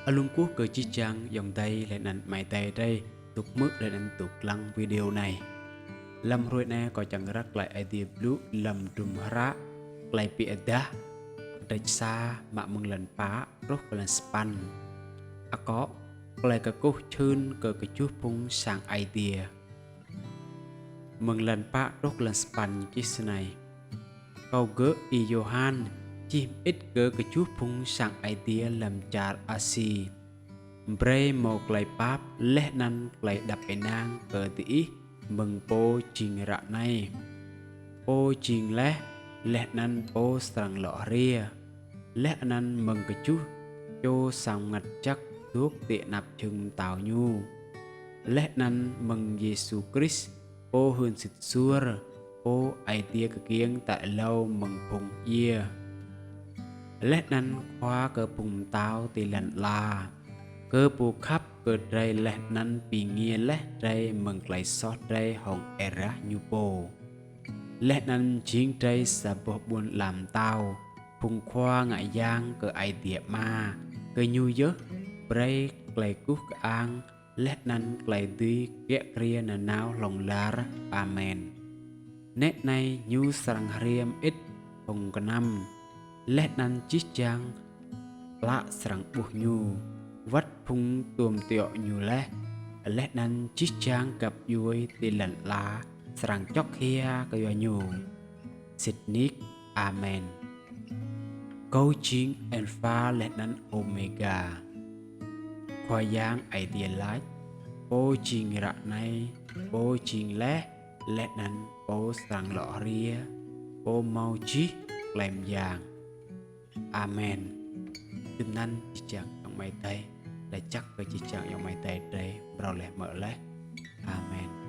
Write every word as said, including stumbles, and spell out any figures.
Alŭng kkuh kơ jih jang ayŏng adei leh anăn amai adei drei dôk hmư̆ leh anăn dôk dlăng video anei. Hlăm hruê anei kâo čiăng răk klei Aê Diê blŭ hlăm hdruôm hră Klei Bi Êdah, kdrêč sa, mă mơ̆ng êlan pă truh kơ êlan sa păn. Akŏ: Klei kkuh čhưn kơ kjuh phung sang Aê Diê. Mơ̆ng êlan pă truh kơ êlan sa păn čih snei: Kâo gơ̆ Y-Yôhan čih mơĭt kơ kjuh phung sang Aê Diê hlăm čar Asi. Brei mâo klei pap leh anăn klei êđăp ênang kơ diih mơ̆ng Pô jing ară anei, Pô jing leh, leh anăn Pô srăng lŏ hriê, leh anăn mơ̆ng kjuh čô Sang Mngăt Jăk dôk ti anăp jhưng mtao ñu, leh anăn mơ̆ng Yêsu Krist, Pô hưn sĭt suôr, Pô Aê Diê kkiêng tal êlâo mơ̆ng phung djiê, leh anăn Khua kơ phung mtao ti lăn ala, kơ Pô khăp kơ drei leh anăn bi êngiê leh drei mơ̆ng klei soh drei hŏng êrah ñu pô, leh anăn jing drei sa boh ƀuôn ala mtao, phung khua ngă yang kơ Aê Diê Ama. Kơ ñu yơh brei klei guh kơang leh anăn klei dưi kiă kriê nanao hlŏng lar. Amen. Nĕ anei, ñu srăng hriê mơĭt hŏng knăm, leh anăn jih jang ală srăng ƀuh ñu, wăt phung tuôm tiŏ ñu leh, leh anăn jih jang găp djuê ti lăn ala srăng čŏk hia kyua ñu. Sĭt nik. Amen. Kâo jing Alpha leh anăn Ômêga, Khua Yang Aê Diê lač, Pô jing ară anei, Pô jing leh, leh anăn Pô srăng lŏ hriê, Pô mâo jih klei myang. Amen. Dŭm anăn jih jang ayŏng amai adei, lač jăk kơ jih jang ayŏng amai adei drei mrâo leh mơ̆ leh. Amen.